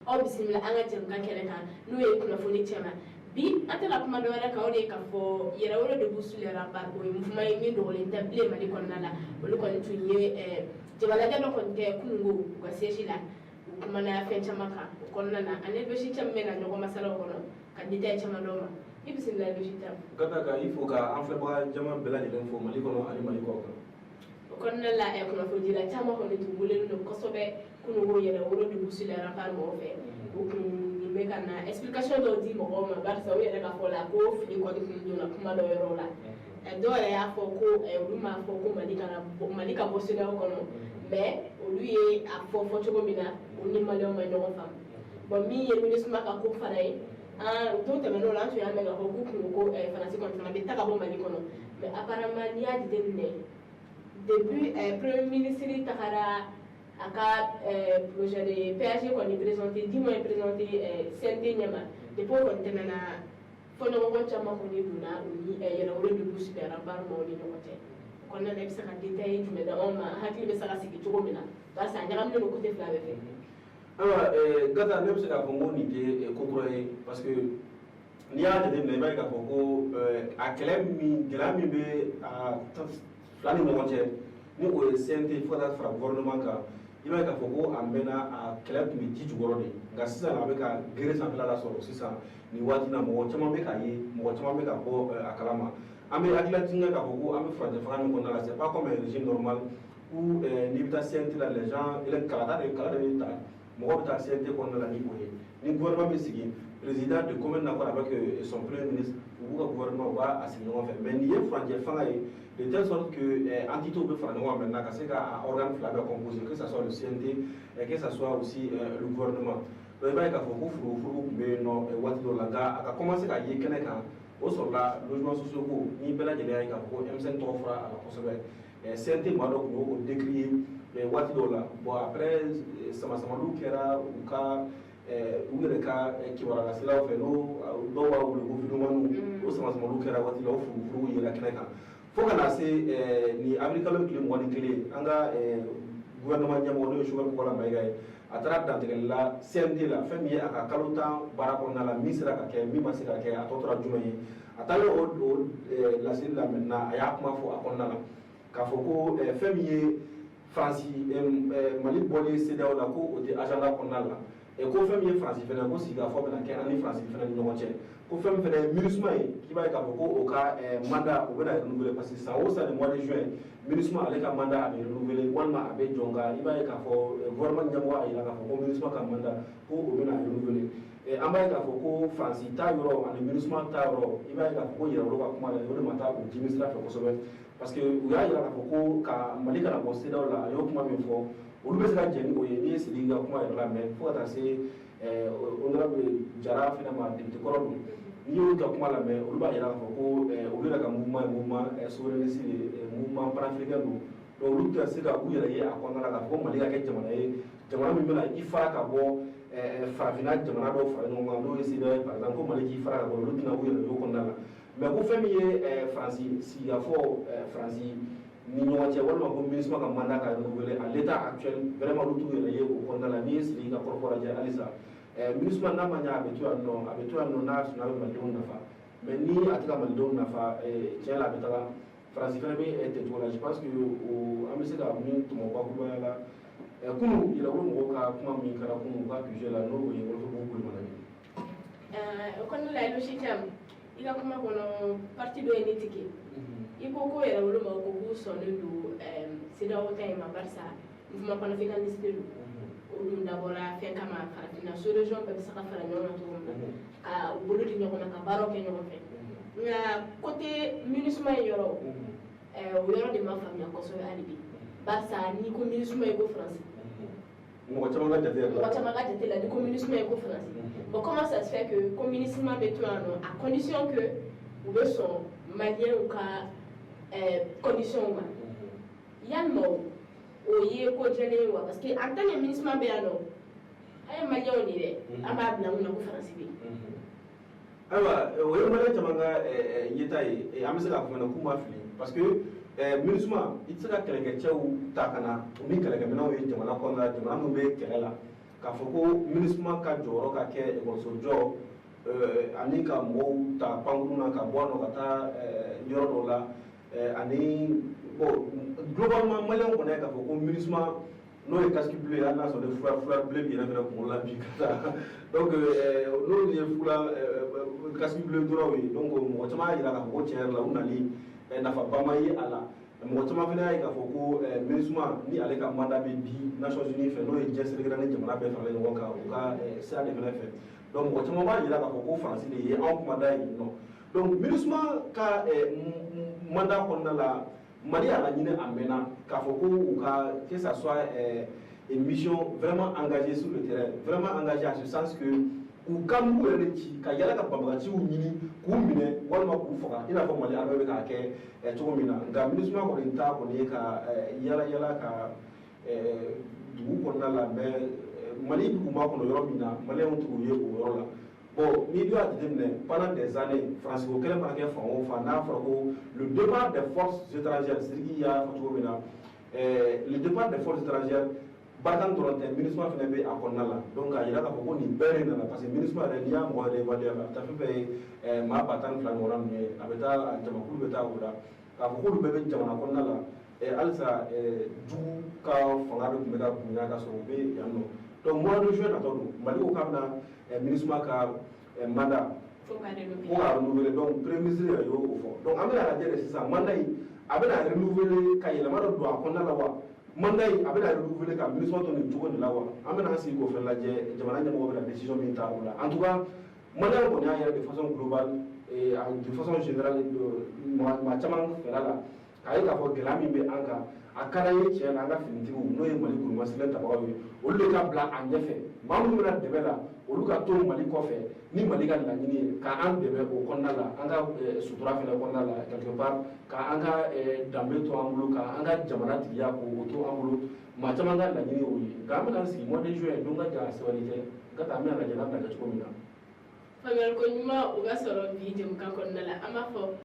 Aw bisimila an ka jɛmukan kɛnɛ kan, n'o ye kunnafoni cɛma. Bi, an tɛna kuma dɔwɛrɛ kan, o de ye k'a fɔ Yɛrɛwolo Debout sur les Remparts, o ye mouvement ye min dogolen tɛ bilen Mali kɔnɔna la. Olu kɔni tun ye jamalajɛ dɔ kɔni kɛ kununko u ka siège la. U kumana fɛn caman kan o kɔnɔna na. Ani Losi Camu bɛna ɲɔgɔn masalaw kɔnɔ ka détail caman d'aw ma. I bisimila, Losi Camu. Ka taa ka i fo, ka an filɛbaga jama bɛɛ lajɛlen fo Mali kɔnɔ ani Mali kɔ kan. O kɔnɔna la, kunnafonidila caman kɔni tun welelen don kosɛbɛ kununko Yɛrɛwolo Debout sur les Remparts mɔgɔw fɛ. U kun bɛ ka na explication dɔw di mɔgɔw ma, barisa u yɛrɛ ka fɔ la ko fili kɔni kun donna kuma dɔ yɔrɔ la. Dɔw yɛrɛ y'a fɔ ko olu m'a fɔ ko Mali kana bɔ, Mali ka bɔ CEDEAO kɔnɔ, mais olu ye a fɔ fɔ cogo min na, olu ni Maliyɛnw ma ɲɔgɔn faamu. Bon, min ye MINUSMA ka ko fana ye, an don tɛmɛnenw la, an tun y'a mɛn k'a fɔ k'u kun ko Faransi kɔni fana bɛ taa ka bɔ Mali kɔnɔ. Mais apparemment, n'i y'a jateminɛ, depuis premier ministre tagara a ka projet de PAG kɔni présenté, du moins présenté CNT ɲɛma, depuis o kɔni tɛmɛna, fɔɲɔgɔnkɔ caman kɔni donna u ni Yɛrɛwolo Debout sur les Remparts maaw ni ɲɔgɔn cɛ. O kɔnɔna la, i bɛ se ka détail jumɛn d'anw ma, hakili bɛ se ka sigi cogo min na, barisa a ɲagaminen don côté fila bɛɛ fɛ? Ayiwa Gata, ne bɛ se k'a fɔ n ko nin tɛ ko kura ye, parce que n'i y'a jateminɛ, i b'a ye k'a fɔ ko a kɛlɛ min, gɛlɛya min bɛ a fila ni ɲɔgɔn cɛ, ni o ye CNT fo ka taa fara gouvernement kan, i b'a ye k'a fɔ ko a mɛnna, a kɛlɛ tun bɛ ji jukɔrɔ de. Nka sisan a bɛ ka gere sanfɛla la sɔrɔ. Sisan nin waati na, mɔgɔ caman bɛ k'a ye, mɔgɔ caman bɛ ka bɔ a kalama. An bɛ hakililajigin k'a fɔ ko an bɛ furancɛ fanga min kɔnɔna la, c'est pas comme un régime normal où n'i bɛ taa CNT la, les gens, kalata de, kala de bɛ ta, mɔgɔ bɛ taa CNT kɔnɔna la. Ni o ye, ni gouvernement bɛ sigi, président de commun accord avec son premier ministre, u b'u ka gouvernement, u b'a sigi ɲɔgɔn fɛ. Mais nin ye furancɛ fanga ye, de telle sorte que entité bɛ fara ɲɔgɔn kan maintenant ka se ka organe fila bɛɛ composer, que ça soit le CNT et que ça soit aussi le gouvernement. Donc i b'a ye k'a fɔ ko furugufurugu tun bɛ yen nɔ waati dɔw la, nka a ka commencer ka ye kɛnɛ kan, o sɔrɔla logement sociaux ko. Ni bɛɛ lajɛlen y'a ye k'a fɔ ko M5 tɔgɔ fɔra a la kosɛbɛ, CNT maa dɔ tun y'o décrier waati dɔw la. Bon, après sama-samaliw kɛra u ka u yɛrɛ ka kibaruyalaselaw fɛ, n'o dɔw b'a wele ko vidéomanw, o sama-samaliw kɛra waati la, o furugufurugu yera kɛnɛ kan fo ka na se nin avril kalo tile 21. An ka gouvernement ɲɛmɔgɔ, n'o ye Choguel Kokalla Maïga ye, a taara dantigɛli la CNT la, fɛn min ye a ka kalo 10 baara kɔnɔna la, min sera ka kɛ, min ma se ka kɛ, a tɔ tora jumɛn ye. A taalen o laseli la maintenant, a y'a kuma fɔ a kɔnɔna la k'a fɔ ko fɛn min ye Faransi, Mali bɔlen CEDEAO la, ko o tɛ agenda kɔnɔna la. Ko fɛn min ye Faransi fɛnɛ, ko sigikafɔ bɛna kɛ an ni Faransi fɛnɛ ni ɲɔgɔn cɛ. Ko fɛn min fɛnɛ ye MINUSMA ye, k'i b'a ye k'a fɔ ko o ka mandat, o bɛna renouveler, parce que san o san, ni mois de juin, MINUSMA ale ka mandat a bɛ renouveler walima a bɛ jɔ. Nka i b'a ye k'a fɔ gouvernement ɲɛmɔgɔ a yira k'a fɔ ko MINUSMA ka mandat, ko o bɛna renouveler. An b'a ye k'a fɔ ko Faransi ta yɔrɔ ani MINUSMA ta yɔrɔ, i b'a ye k'a fɔ ko Yɛrɛwolo ka kuma la, o de ma taa o dimi sira fɛ kosɛbɛ, parce que u y'a yira k'a fɔ ko ka Mali kana bɔ CEDEAO la, a y'o kuma min fɔ, olu bɛ se ka jɛn ni o ye. N'i ye Sidiki ka kuma yɛrɛ lamɛn, fo ka taa se honorable Jara fɛnɛ ma, député kɔrɔ don, n'i y'olu ka kuma lamɛn, olu b'a yira k'a fɔ ko olu yɛrɛ ka mouvement ye mouvement souverainiste de, mouvement panafricain don. Donc olu tɛ se ka u yɛrɛ ye a kɔnɔna la k'a fɔ ko Mali ka kɛ jamana ye, jamana min bɛna i fara ka bɔ farafinna jamana dɔw fara ɲɔgɔn kan, n'o ye CEDEAO ye par exemple, ko Mali k'i fara ka bɔ, olu tɛna u yɛrɛ ye o kɔnɔna la. Mais ko fɛn min ye Faransi sigikafɔ Faransi ni ɲɔgɔn cɛ, walima ko MINUSMA ka mandat ka renouveler, à l'état actuel, vraiment olu t'u yɛrɛ ye o kɔnɔna la. N'i ye Sidiki ka kɔrɔfɔ lajɛ halisa, MINUSMA n'a ma ɲɛ, a bɛ to yan nɔ, a bɛ to yan nɔ, n'a sɔnna a bɛ malidenw nafa. Mais ni a tɛ ka malidenw nafa, tiɲɛ la, a bɛ taga. Faransi fana bɛ ten cogo la. Je pense que o an bɛ se ka min tɔmɔ bakurubaya la, kunun Yɛrɛwolo mɔgɔw ka kuma min kɛra kunun u ka budget la, n'o ye Wɔlɔfɔbugu Kulimanan ye. O kɔnɔna la, Elosi Thiam, i ka kuma kɔnɔ, partie dɔ ye ne tigɛ. I ko ko Yɛrɛwolo ma ko k'u sɔnnen don CEDEAO ta in ma, barisa mouvement panafricaniste don. O dun dabɔra fɛn kama, farafinna sous région bɛɛ bɛ se ka fara ɲɔgɔn kan cogo min na, ka u bolo di ɲɔgɔn ma, ka baaraw kɛ ɲɔgɔn fɛ. Nka côté MINUSMA in yɔrɔ, o yɔrɔ de ma faamuya kosɛbɛ hali bi, barisa n'i ko MINUSMA, i ko Faransi. Mɔgɔ caman ka jate yɛrɛ la. Mɔgɔ caman ka jate la, ni ko MINUSMA, i ko Faransi. Bon, comment ça se fait que ko MINUSMA bɛ to yan nɔ à condition que u bɛ sɔn Maliyɛnw ka condition ma? Yalima o ye ko jɛlen ye wa? Parce que en tant que MINUSMA bɛ yan nɔ, an ye Maliyɛnw de ye dɛ, an b'a bila an kunna ko Faransi bɛ yen. Ayiwa, o ye Maliyɛn caman ka yeta ye. An bɛ se k'a fɔ fana k'u ma fili, parce que MINUSMA, i tɛ se ka kɛlɛkɛcɛw ta ka na ni kɛlɛkɛminɛnw ye jamana kɔnɔna la, jamana min bɛ kɛlɛ la, k'a fɔ ko K'a fɔ ko MINUSMA ka jɔyɔrɔ ka kɛ ekɔliso jɔ ani ka mɔgɔw ta pankurun na ka bɔ a nɔ ka taa yɔrɔ dɔw la, ani bon, globalement, maliyɛnw kɔni ye k'a fɔ ko MINUSMA, n'o ye casque bleu ye, hali n'a sɔrɔ ni fura bleu b'i yɛrɛ fɛnɛ kunkolo la bi ka taa, donc n'olu ye fula casque bleu dɔrɔn ye. Donc mɔgɔ caman y'a jira k'a fɔ ko tiɲɛ yɛrɛ la, u nali nafaba ma ye a la. Mɔgɔ caman fana y'a ye k'a fɔ ko MINUSMA ni ale ka mandat bɛ di Nations Unies fɛ, n'o ye diɲɛ seleke naani jamana bɛɛ faralen ɲɔgɔn kan, u ka sira de fana fɛ. Donc mɔgɔ caman b'a jira k'a fɔ ko Faransi de ye anw kuma da yen nɔ. Donc MINUSMA ka mandat kɔnɔna la, Mali y'a laɲini a mɛnna k'a fɔ ko u ka, que ça soit une mission vraiment engagée sur le terrain, vraiment engagée à ce sens que k'u ka mugu yɛrɛ de ci ka yala ka banbaganciw ɲini k'u minɛ walima k'u faga, i n'a fɔ Mali armée bɛ k'a kɛ cogo min na. Nka MINUSMA kɔni ta kɔni ye ka yala yala ka dugu kɔnɔna la, mais Mali duguba kɔnɔ, yɔrɔ min na maliyɛnw t'u ye o yɔrɔ la. Bon, n'i dun y'a jateminɛ, pendant des années, Faransi ko kɛlɛ mana kɛ fan o fan, n'a fɔra ko le départ des forces étrangères, Sidiki y'a fɔ cogo min na, le départ des forces étrangères, Barkhane dɔrɔn tɛ, MINUSMA fana bɛ a kɔnɔna la. Donc k'a jira k'a fɔ ko nin bɛɛ de nana, parce que MINUSMA yɛrɛ, n'i y'a mɔgɔ yɛrɛ évaluer, a bɛ taa fɛn fɛn ye maa 12,000 ɲɔgɔnna ninnu ye, a bɛ taa jamakulu bɛ taa o la, k'a fɔ k'olu bɛɛ bɛ jamana kɔnɔna la, halisa jugu ka fanga de tun bɛ ka bonya ka sɔrɔ u bɛ yan nɔ. Donc mois de juin natɔ don, Mali ko k'a bɛna MINUSMA ka mandat ko k'a renouveler. Donc premier ministre yɛrɛ y'o fɔ. Donc an bɛna lajɛ de sisan, mandat in a bɛna renouveler ka yɛlɛma dɔ don a kɔnɔna la wa, mandat in a bɛna renouveler ka MINUSMA to nin cogo de la wa? An bɛna an sigi k'o fɛnɛ lajɛ, jamana ɲɛmɔgɔ bɛna décision min ta o la. En tout cas, maliyɛn kɔni y'a yɛrɛ, de façon globale et de façon générale, maa caman fɛla la, k'a ye k'a fɔ gɛlɛya min bɛ an kan, a ka d'an ye tiɲɛ na, an ka finitigiw, n'o ye Mali kurumaselen tabagaw ye, olu de ka bila a ɲɛfɛ. Maa minnu bɛna dɛmɛ la, olu ka to Mali kɔfɛ ni Mali ka laɲini ye k'an dɛmɛ o kɔnɔna la, an ka sutura fɛnɛ kɔnɔna la quelque part, k'an ka danbe to an bolo, k'an ka jamana tigiya k'o to an bolo. Maa caman ka laɲini y'o ye. Nka an bɛna sigi mois de juin don ka jan, sɛbɛnni tɛ ka taa, an bɛna lajɛ n'a bɛna kɛ cogo min na. Faamuyali ko ɲuman o ka sɔrɔ bi jɛmukan kɔnɔna la, an b'a fɔ.